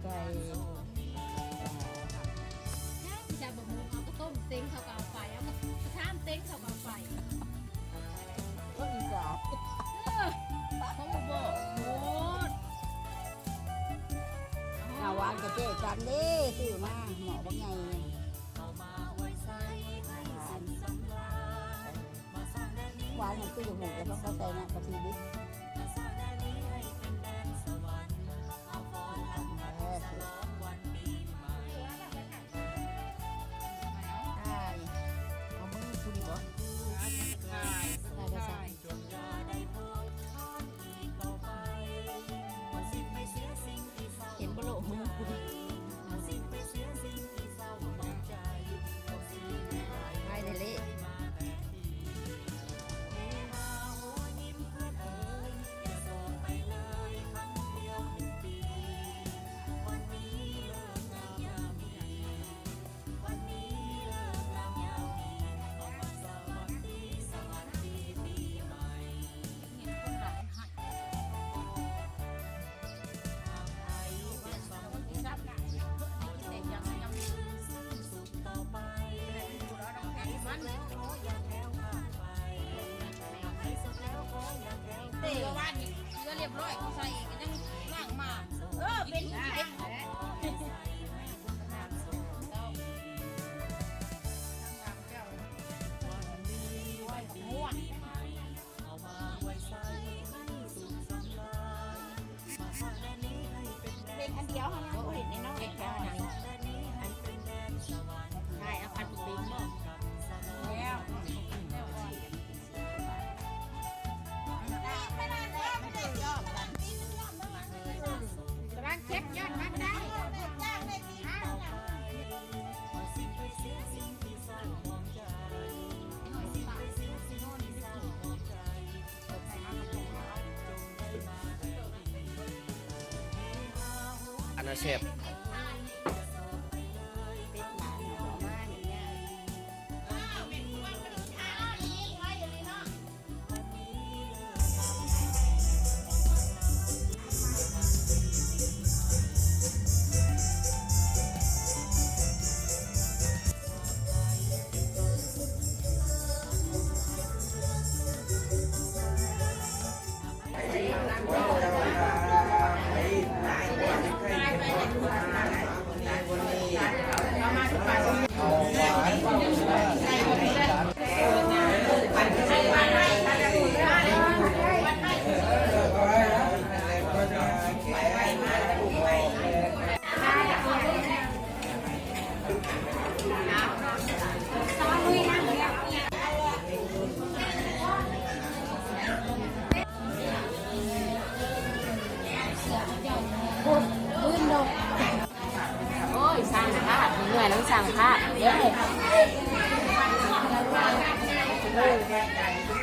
ໄກ່ ຈະບໍ່ໝູເອົາກະຕົ້ມເຕັງເຂົາກະເອົາໄປ ເອົາກະຊາມເຕັງເຂົາກະເອົາໄປ ກໍອີສານ ເອີ ເຂົາບໍ່ໂຫດ ເອົາຫວານກະເຈ້ກັນເດ້ ຊື້ມາໝໍ້ບັກໃຫຍ່ ຫວານ ຫວານຫັ້ນຄືຢູ່ໝູ່ ແຕ່ຕ້ອງເຂົ້າໃຈນະ ກະທິດິບ ເອີ ເອົາມືຜູ້ນີ້ບໍ່? ຖ່າຍ ຖ່າຍ ເຫັນບໍ່ໂລະ ມືຜູ້ນີ້ ໄປເດ້ເລະ. ເອີ ວານນີ້ເກືອລຽບຮ້ອຍ ໃສ່ກະຍັງລ້າງມາ ເອີ ເປັນອີກແລ້ວ. ເຮັດອັນດຽວ ເຮົາຍັງບໍ່ເຮັດແນ່ນອນ ເຮັດແລ້ວນະ ໄດ້ເອົາຄັນເປັນບໍ່ ແລ້ວ ກຳລັງເກັບຍອດມັນໄດ້ ອ້າວ. ອັນນັ້ນແຊບ. ໂອ້ຍ ຊ່າງພາບ ເມື່ອຍນຳຊ່າງພາບເດ້. ເອີ.